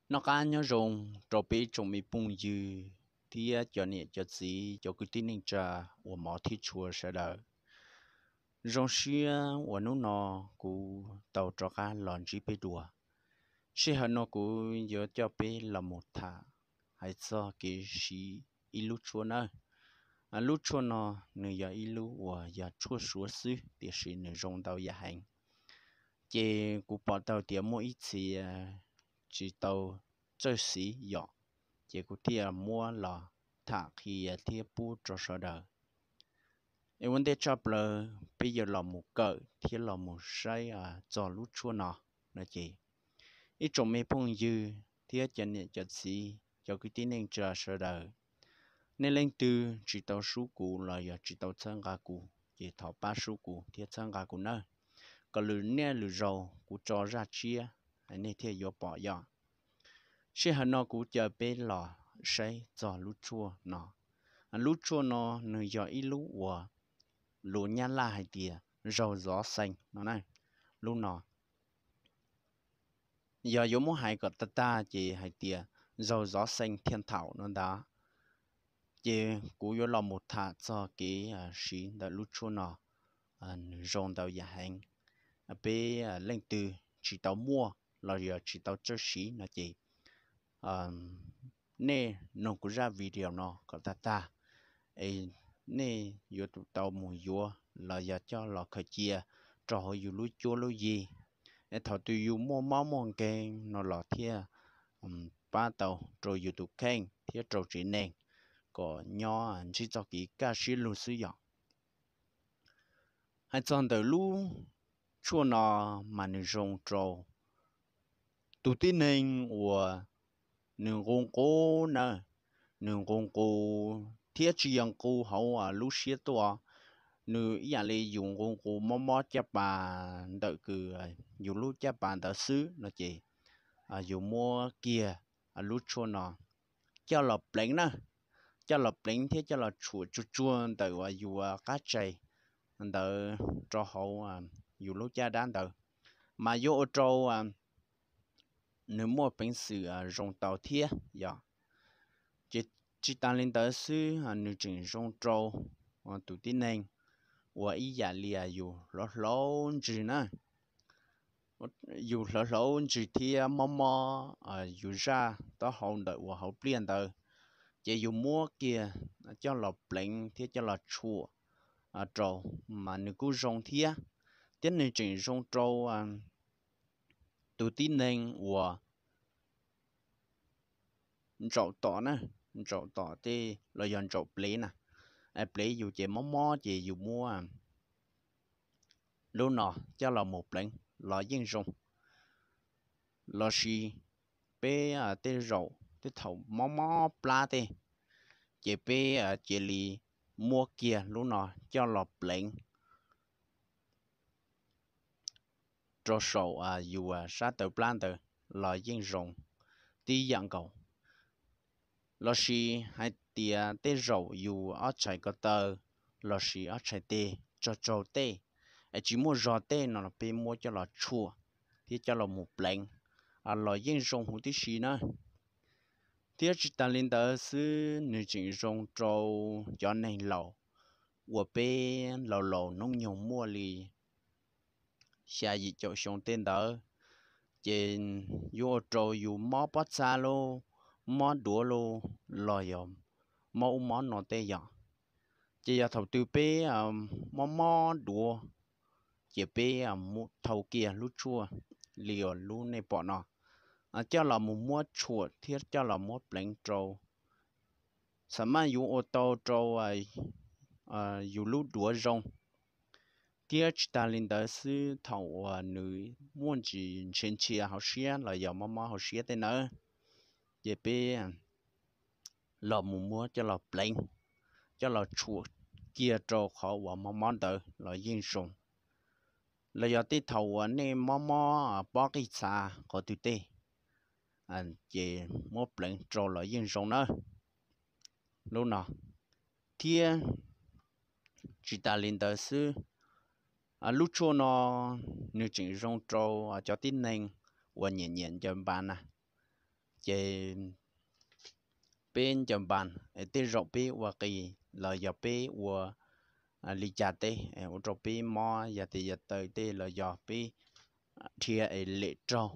Noj qab nyob zoo rau peb tsoom me phooj ywg thiab cov niam cov txiv, cov kwv tij neej tsa uas hmov thiab tshua sawv daws. Zoo siab uas hnub no kuv tau rov qab los ntsib peb dua. Sij hawm no kuv yuav coj peb los mus tham hais txog kev siv ib lub tshuaj nawb. Lub tshuaj no nws yog ib lub uas yog tshuaj suav xwb, tiam sis nws zoo ntau yam heev. Ces kuv pom tau tias muaj ib txhia tsis tau txawj siv yom, ces kuv thiaj muab los tham qhia thiab pub rau sawv daws. Es ua ntej tshaj plaws peb yuav los mus kawm thiab los mus saib txog lub tshuaj no. No ces ib tsoom me phooj ywg thiab cov niam cov txiv, cov kwv tij neej tsa sawv daws, nej leej twg tsis tau sub kuv los yog tsis tau txhawb nqa kuv ces thov pab sub kuv thiab txhawb nqa kuv nawb, kom lwm niaj lwm zaus kuv tso zaj tshiab nej thiaj yuav pom yom. Sij hawm no kuv caw peb los saib txog lub tshuaj no. Lub tshuaj no nws yog ib lub uas lus Nyab Laj hais tias zaug zov xees no na. Lub no yog yuav muab hais kom tag tag ces hais tias zaug zov xees thiaj thaum no ntag. Ces kuv yuav los mus tham txog kev siv ntawm lub tshuaj no, nws zoo ntau yam heev. Peb leej twg tsis tau muaj los yog tsis tau txawj siv no ces nej noog kuv zaj video no kom tag tag, es nej yuav tsum tau mus yuav los yog coj los khaws cia rau hauv yus lub cuab lub yig, es thaum twg yus muaj mob muaj nkeeg no los thiaj pab tau rau yus tus kheej thiab rau tsev neeg kom nyob ntsib txoj kev kaj siab lug xwb yom. Hais txog ntawm lub tshuaj no mas nws zoo rau tus tib neeg uas nws nqus nqus na, nws nqus nqus thiab tsis yog nqus hauv lub siab tuaj, nws ib yam li yus nqus nqus mob mob caj pas ntawm kws yus lub caj pas ntawd xwb no ces yus muab kiag lub tshuaj no coj los pleev na, coj los pleev thiab coj los tshuam tsuag tsuag ntawm uas yus qab tsev ntawd rau hauv yus lub caj dab ntawd, mas yuav ua rau nws muaj peev xwm zoo tau thiab yom. Ces tsis tas li ntawd xwb, nws tseem zoo rau tus tib neeg uas ib yam li yus hlob hlob ntsws na, yus hlob hlob ntsws thiab mob mob yus zaj taub hau ntawm uas hauv pliaj ntawd, ces yus muab kiag coj los pleev thiab coj los tshuam rau, mas nws kuj zoo thiab. Thiab nws tseem zoo rau tus tib neeg uas ntsaum tom na, ntsaum tom tej los yog ntsaum plev na, plev yus ces mob mob ces yus muab lub no coj los mus pleev los yeej zoo. Lossis peb tej zaum tej thaum mob mob plab tej, ces peb cia li muab kiag lub no coj los pleev rau saum yus sab taw plab ntawd los yeej zoo tib yam nkaus. Lossis hais tias tej zaum yus ob tshais ko taw lossis ob tshais tes tsog tsaug tej, es tsis muaj zog tej no los peb muab coj los tshuam thiab coj los mus pleev los yeej zoo huv tib si na. Thiab tsis tas li ntawd xwb, nws tseem zoo rau cov neeg laus uas peb laus laus hnub nyoog muaj li xya yim caum xyoo tej ntawd, ces yuav ua rau yus mob pob txha lauj, mob duav lauj, los yog mob ub mob no tej yom. Ces yog thaum twg peb mob mob duav, ces peb thau kiag lub tshuaj li uas lub nej pom no coj los mus muab tshuam thiab coj los muab pleev rau, xam maj yuav ua tau rau yus lub duav zoo. Thiab tsis tas li ntawd xwb, thaum uas nws muaj ntsis ntshe ntshia hauv siab los yog mob mob hauv siab tej ntawd, ces peb los mus muab coj los pleev, coj los tshuam kiag rau qhov uas mob mob ntawd los yeej zoo. Los yog tej thaum uas nej mob mob pob qij txha qhov twg tej, ces muab pleev rau los yeej zoo nawb. Lub no thiab tsis tas li ntawd xwb, lub tshuaj no nws tseem zoo rau cov tib neeg uas nyiam nyiam ncaws npas na. ces peb ncaws npas, tej zaum peb ua qis los yog peb ua li cas tej ua rau peb mob, yog tias yav taw tej los yog peb dhia es lem raug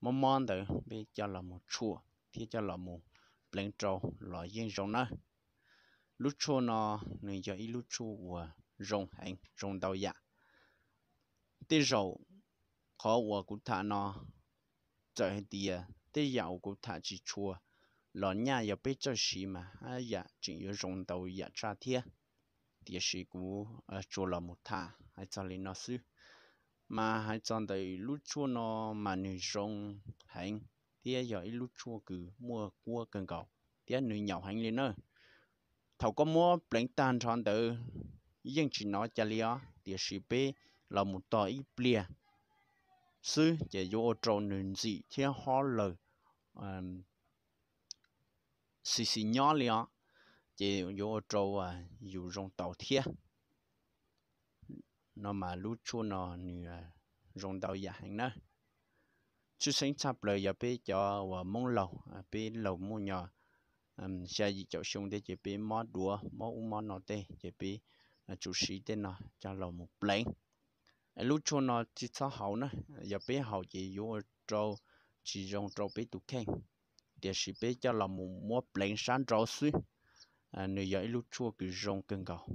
mob mob ntawd peb coj los mus tshuaj thiab coj los mus pleev rau los yeej zoo nawb. Lub tshuaj no nws yog ib lub tshuaj uas zoo heev, zoo ntau yam. Tej zaum qhov uas kuv tham no txawm hais tias tej yam uas kuv tham tsis tshua los nyaj yog peb txawj siv mas haj yam tseem yuav zoo ntau yam tshaj thiab. Tiam sis kuv tsuas los mus tham hais txog li no xwb. Mas hais txog ntawm lub tshuaj no mas nws zoo heev thiab yog ib lub tshuaj kws muaj kuab kawg nkaus thiab nws nyaum heev li na. Thaum koj muab pleev tag nrho ntawd yeej tsis hnov cas li os, tiam sis peb los mus tos ib pliag xwb ces yuav ua rau nws ntxim thiab hob lawm xis xis nyob li os, ces yuav ua rau yus zoo tau thiab. No mas lub tshuaj no nws zoo ntau yam heev nawb. Tshwj xeeb tshaj plaws yog peb cov uas Hmoob laug, peb laug muaj nyo xya yim caum xyoo thiab ces peb mob duav mob ub mob no tej ces peb tsum siv tej no coj los mus pleev. Lub tshuaj no tsis txhob haus na, yog peb haus ces yuav ua rau tsis zoo rau peb tus kheej, tiam sis peb coj los mus muab pleev sab nraud xwb, nws yog ib lub tshuaj kws zoo kawg nkaus.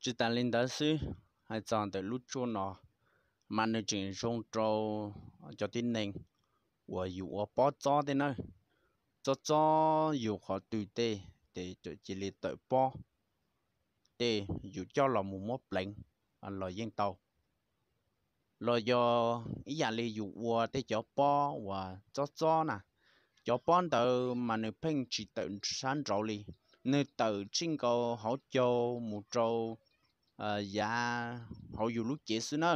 Tsis tas li ntawd xwb, hais txog ntawm lub tshuaj no mas nws tseem zoo rau cov tib neeg uas yus ua pob txob tej na. Txob txob yus qhov twg tej ces cia li tawm pob tej yus coj los mus muab pleev los yeej tau. Los yog ib yam li yus ua tej cov pob uas txob txob na, cov pob ntawd mas nws pheej tsis tawm sab nraud li, nws tawm txij nkaus hauv caug mus rau yav hauv yus lub cev xwb na,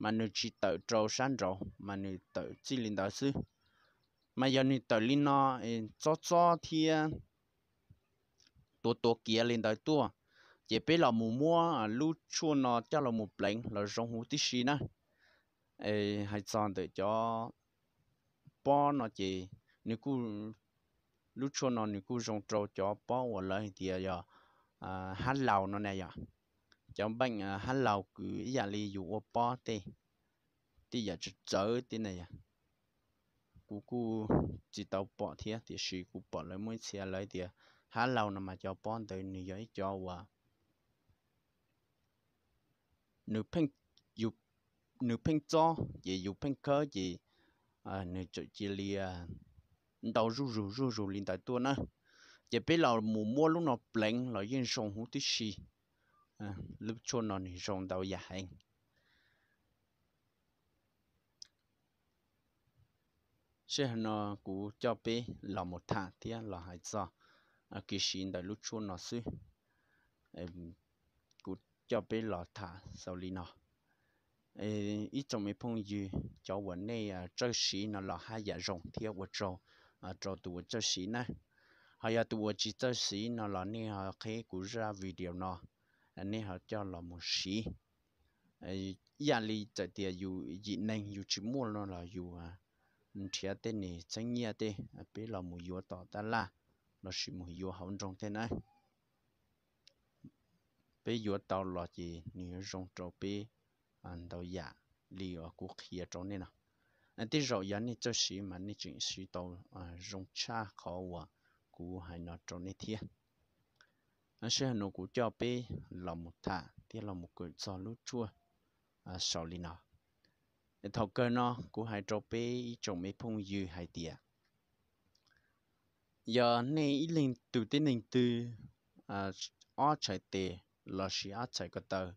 mas nws tsis tawm rau sab nraud mas nws tawm txij li ntawd xwb. Mas yog nws tawm li no txob txob thiab tuav tuav kiav li ntawd tuaj, ces peb los mus muab lub tshuaj no coj los mus pleev los zoo huv tib si na. Hais txog ntawm cov pob no ces nws kuj, lub tshuaj no nws kuj zoo rau cov pob uas lawv hais tias yog hab laus no na yom. Cov npeej hab laus kws ib yam li yus ua pob tej, tej yam txawv txawv tej na yom. Kuv kuj tsis tau pom thiab tiam sis kuv pom lawv muaj ib txhia lawv tias hab laus no mas cov pob ntawd nws yog ib cov uas nws pheej, nws pheej txob ces yus pheej khawb ces nws txawm cia li ntau zuj zus zuj zus li ntawd tuaj na. Ces peb los mus muab lub no pleev los yeej zoo huv tib si. Lub tshuaj no nws zoo ntau yam heev. Sij hawm no kuv coj peb los mus tham thiab los hais txog kev siv ntawm lub tshuaj no xwb. Kuv coj peb los tham xaus li no. Ib tsoom me phooj ywg, cov uas nej txawj siv no los haj yam zoo thiab ua tsaug rau tus uas txawj siv na. Ho yog tus uas tsis txawj siv no los nej ho qhib kuv zaj video no, nej ho coj los mus siv. Ib yam li txawm tias yus yim neeg yus tsis muaj no los yus nrhiav tej niag txheeb nyiaj tej peb los mus yuav tom tab laj lossis mus yuav hauv nroog tej na. Peb yuav tau los ces nws yuav zoo rau peb ntau yam li uas kuv qhia rau nej no. Tej zaum yog nej txawj siv mas nej tseem siv tau zoo tshaj qhov uas kuv hais no rau nej thiab. Sij hawm no kuv coj peb los mus tham thiab los mus kawm txog lub tshuaj saum li no. Thaum kawg no kuv hais rau peb ib tsoom me phooj ywg hais tias, yog nej ib leeg tus tib neeg twg ob txhais tes lossis ob txhais ko taw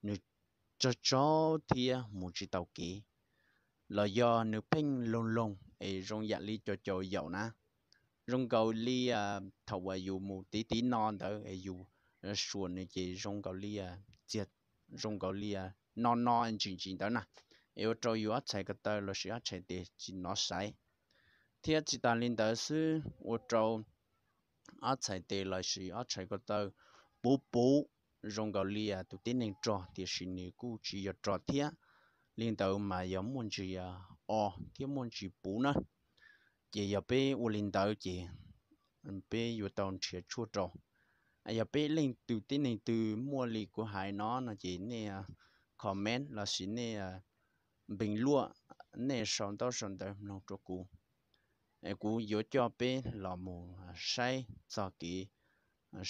nws tsog tsog thiab mus tsis tau kev, los yog nws pheej loog loog es zoo yam li cov caus yaum na, zoo nkaus li thaum uas yus mus tiv tiv no ntawd es yus suam nws ces zoo nkaus li txiag, zoo nkaus li no no ntsis ntsis ntawd na, es ua rau yus ob txhais ko taw lossis ob txhais tes tsis hnov xaiv. Thiab tsis tas li ntawd xwb, ua rau ob txhais tes lossis ob txhais ko taw puv puv, zoo nkaus li tus tib neeg rog tiam sis nws kuj tsis yog rog thiab, li ntawd mas yog muaj ntsis o thiab muaj ntsis puv na. Ces yog peb ua li ntawd ces peb yuav tau nrhiav tshuaj rau. Yog peb leej twg tib neeg twg muaj li kuv hais no no ces nej comment lossis nej npeeg luaj, nej sau ntaub sau ntawv mloog rau kuv. Kuv yuav coj peb los mus saib txog kev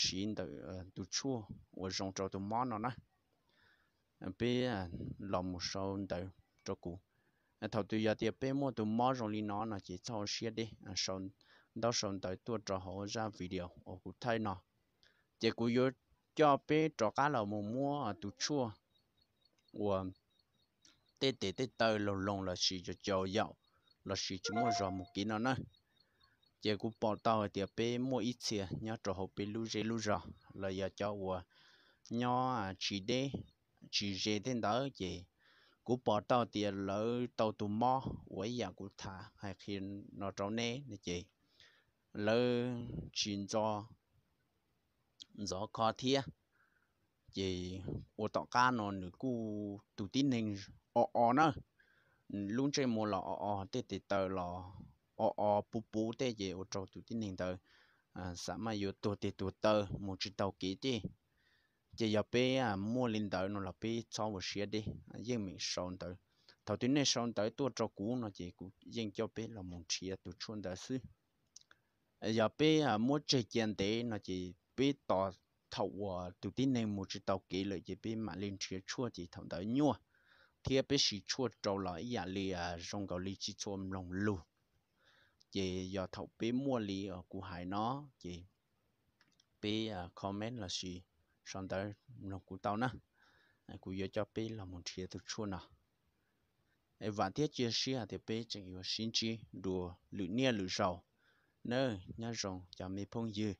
siv ntawm tus tshuaj uas zoo rau tus mob no na. Peb los mus sau ntawv rau kuv. Thaum twg yog tias peb muaj tus mob zoo li no no ces txhob ua siab deb, sau ntaub sau ntawv tuaj rau hauv zaj video uas kuv thaij no. Ces kuv yuav coj peb rov qab los mus muab tus tshuaj uas tej tes tej taw loog loog lossis caum caum yaum lossis tsis muaj zog mus kev no na. Ces kuv pom tau hais tias peb muaj ib txhia nyob rau hauv peb lub zej lub zog los yog cov uas nyob tsis deb tsis ze tej ntawd ces kuv pom tau tias lawv tau tus mob uas ib yam kuv tham hais qhia no rau neb no ces lawv tsis ntxo ntxov kho thiab. Ces ua tom qab no nws kuj tus tib neeg o o na, lub ntsej muag los o o, tej tes taw los o o puv puv tej ces ua rau tus tib neeg ntawd xam maj yuav tuag tes tuag taw mus tsis tau kev tej. Ces yog peb muaj li ntawd no los peb txhob ua siab deb, yeej meem sau ntawv. Thaum twg nej sau ntawv tuaj rau kuv no ces kuv yeej coj peb los mus nrhiav tus tshuaj ntawd xwb. Yog peb muab tseg cia ntev no ces peb tos thaum uas tus tib neeg mus tsis tau kev lawm ces peb mam li nrhiav tshuaj ces thaum ntawd nyuaj, thiab peb siv tshuaj rau los ib yam li zoo nkaus li tsis tshua mloog lus. Ces yog thaum peb muaj li kuv hais no ces peb comment lossis sau ntawv mloog kuv tau na, kuv yuav coj peb los mus nrhiav tus tshuaj no. Vam thiab cia siab hais tias peb tseem yuav sib ntsib dua lwm niaj lwm zaus nawb. Nyob zoo cov me phooj ywg.